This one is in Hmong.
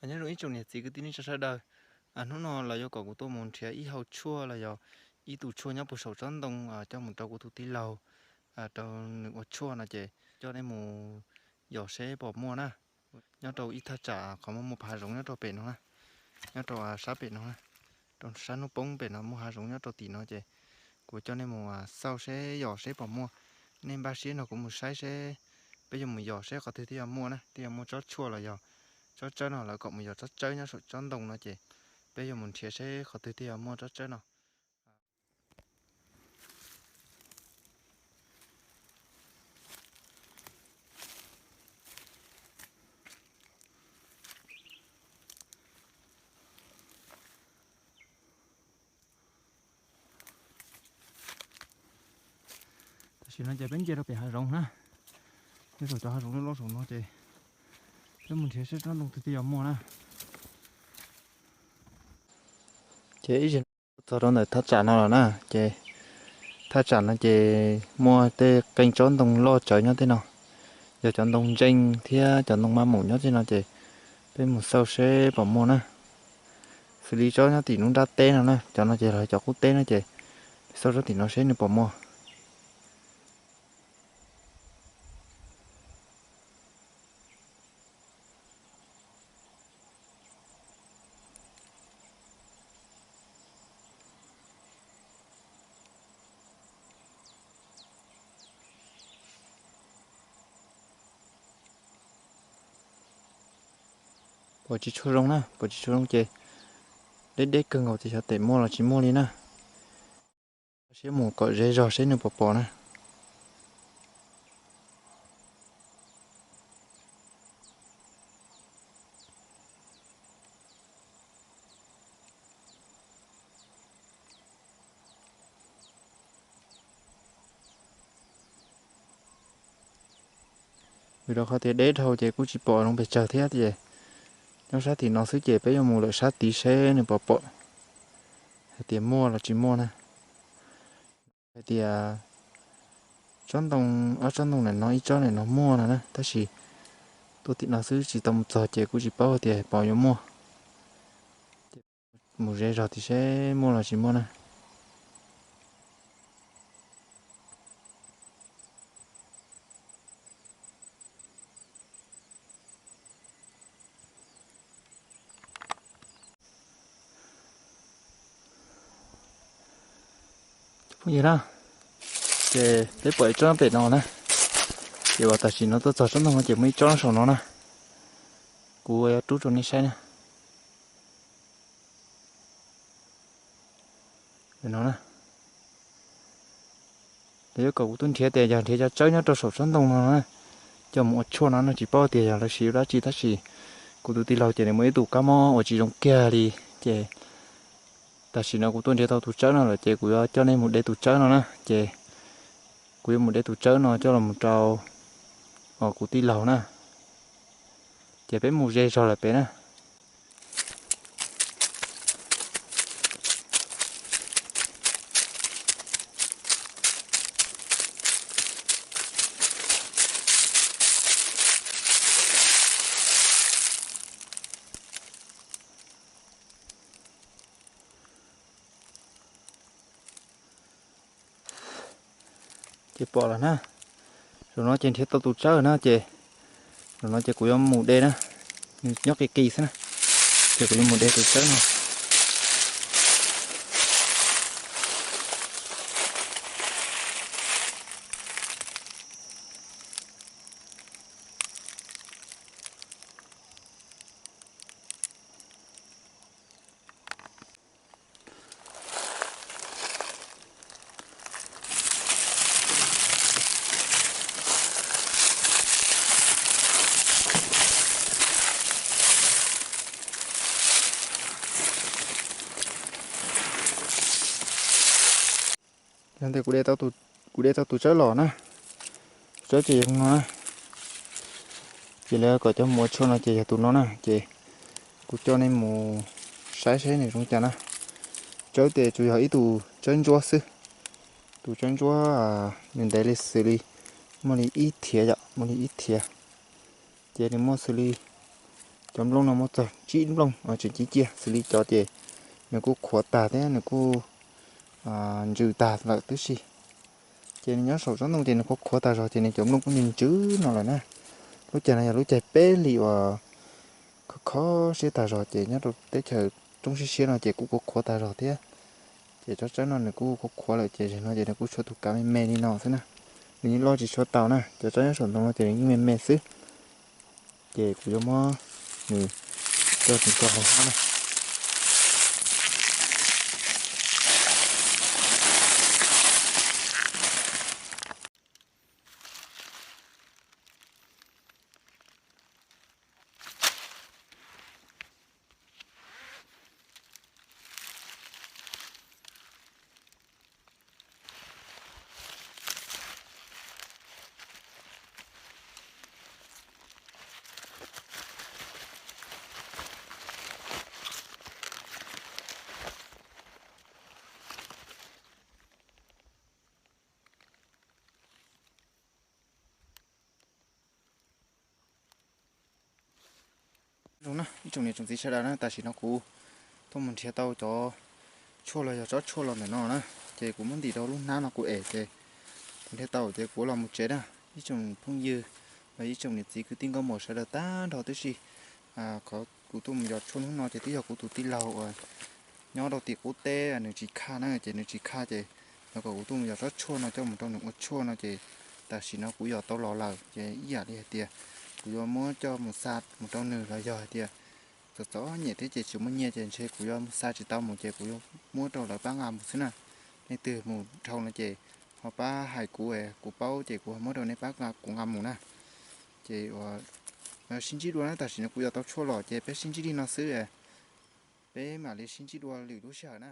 Nyob zoo ib tsoom niam txiv kwv tij neej tsa sawv daws, hnub no los yuav kom kuv tuaj mus nrhiav ib hau tshuaj los yog ib tug tshuaj nyob puag saum tsob ntoo coj mus rau kuv tus tij laug, rau nws ua tshuaj no ces coj nej mus yos seb puas muaj na. Nyob rau ib thaj tsam qhov muaj muaj hav zoov nyob rau pem no na, nyob rau sab pem no na, rau sab hnub poob pem no muaj hav zoov nyob rau tim no ces kuv coj nej mus xauj seb yos seb puas muaj. Nej npaj siab nrog kuv mus saib seb peb yuav mus yos seb qhov twg thiaj yuav muaj na, thiaj yuav muaj tsob tshuaj los yog tsob tsawb no. Lawv kom mus yos tsob tsawb nyob saum tsob ntoo no ces peb yuav mus nrhiav seb qhov twg thiaj yuav muaj tsob tsawb no. Tam sim no ces peb nce rau pem hav zoov na, nyob saum cov hav zoov loj loj saum no ces peb mus nrhiav seb tsob ntoo twg thiaj yuav muaj na. Ces ib zaug txog rau ntawm thaj tsam no lawm na, ces thaj tsam no ces muaj tej qee tsob ntoo loj tsawv nyob tej no, yog cov ntoo ntseej thiab cov ntoo mab mus nyob tej no ces peb mus xauj seb puas muaj na. Xws li tsob nyob tim lub nrab teb no na, cov no ces los cov qub teb no ces xauj tsob tim no seb nws puas muaj. Pom tsis tshua zoo na, pom tsis tshua zoo ces deb deb kawg nkaus ces xyov tes muaj los tsis muaj li na. Siab mus kom ze zog seb nws puas pom na. Vim rau qhov tias deb dhau ces kuj tsis pom zoo pes tsawg thiab ces nyob sab tim no xwb ces peb yuav mus lawm sab tid seb nws puas pom hais tias muaj los tsis muaj na. Hais tias tsob ntoo, ob tsob ntoo ntawm no ib tsob ntawm no muaj no na, tab sis tuaj tim no xwb tsis tau mus txog ces kuj tsis paub hais tias puas yuav muaj. Mus ze zog tim seb muaj los tsis muaj na. Phooj ywg na, ces peb pom ib tsob pem no na, ces uas tam sim no tuaj txog tsob ntoo no ces muaj ib tsob saum no na, kuv yuav rub rau nej saib na. No na, lawv yuav kom kuv tuaj nrhiav tias yog nrhiav cov tsawb nyob rau saum tsob ntoo no na, coj mus ua tshuaj no no tsis paub tias yog lawv siv ua dab tsi tab sis kuv tus tij laug ces nws muaj ib tug kab mob uas tsis zoo kiag li ces tam sim no kuv tuaj nrhiav tau tus tsawb no lawm ces kuv yuav coj nej mus de tus tsawb no na ces kuv yuav mus de tus tsawb no coj los mus rau kuv tij laug na. Ces peb mus ze zog lawm pem na. Ces pom lawm na, zaum no ces nrhiav tau tus tsawb na ces zaum no ces kuv yuav mus de na, nws nyob qis qis xwb na, ces kuv yuav mus de tus tsawb no. Yog ntawm kuv de tau tus tsawb los na, tsawb ces yog no na, ces lawv kom coj mus ua tshuaj no ces yog tus no na, ces kuv coj nej mus saib saib nws zoo cas na. Tsawb ces tsuas yog ib tus tsawb ntsuab xwb, tus tsawb ntsuab nws ntev li xws li muaj li ib thiav yom, muaj li ib thiav, ces nws muaj xws li Cov nplooj no muaj txog tsib nplooj tseem ci cia, xws li cov ces nws kuj qhuav tag thiab nws kuj ntsws tag lawm tib si. Ces nws nyob saum tsob ntoo ces nws qhuav qhuav tag zog ces nws cov nplooj kuj ntsws ntsws no lawm na. Lub caij no yog lub caij peb hlis uas khov kho siab tag zog ces nyob rau teb chaws roob siab siab no ces kuj qhuav qhuav tag zog thiab. Ces tsob tsawb no nws kuj qhuav qhuav lawm ces zaum no ces nws kuj tshuav tus kav me me li no xwb na. Nws yeej loj tsis tshua tau na, cov tsawb nyob saum ntoo no ces nws yeej me me xwb. Ces kuv yuav muab nws coj mus rau hauv hab na. Zoo na ib tsoom niam tsoom txiv sawv daws na, tam sim no kuv tuaj mus nrhiav tau cov tshuaj los yog tsob tshuaj los ntawm no na, ces kuv muab ntim rau lub hnab no kuv ev ces kuv nrhiav tau ces kuv los mus tsev na. Ib tsoom phooj ywg los ib tsoom niam txiv kwv tij nkauj muam sawv daws tag nrho tib si, qhov kuv tuaj mus yos tshuaj hnub no ces twb yog kuv tus tij laug uas nyob rau tim qub teb nws tsis khaj na, ces nws tsis khaj ces nws kom kuv tuaj mus yos tsob tshuaj no coj mus rau nws ua tshuaj no ces tam sim no kuv yos tau los lawm ces ib yam li hais tias kuv yuav muab coj mus xa mus rau nws los yog hais tias txom txom nyem thiab ces tsis muaj nyiaj ces ntshe kuv yuav mus xa tsis tau mus ces kuv yuav muab rau lawv pab nqa mus xwb na. Nej twg mus dhau no ces ho pab hais kuv, kuv paub ces kuv ho muab rau nej pab kuv nqa mus na. Ces ua sib ntsib dua na, tam sim no kuv yos tau tshuaj los ces peb sib ntsib li no xwb, peb mam li sib ntsib dua lwm lub sij hawm na.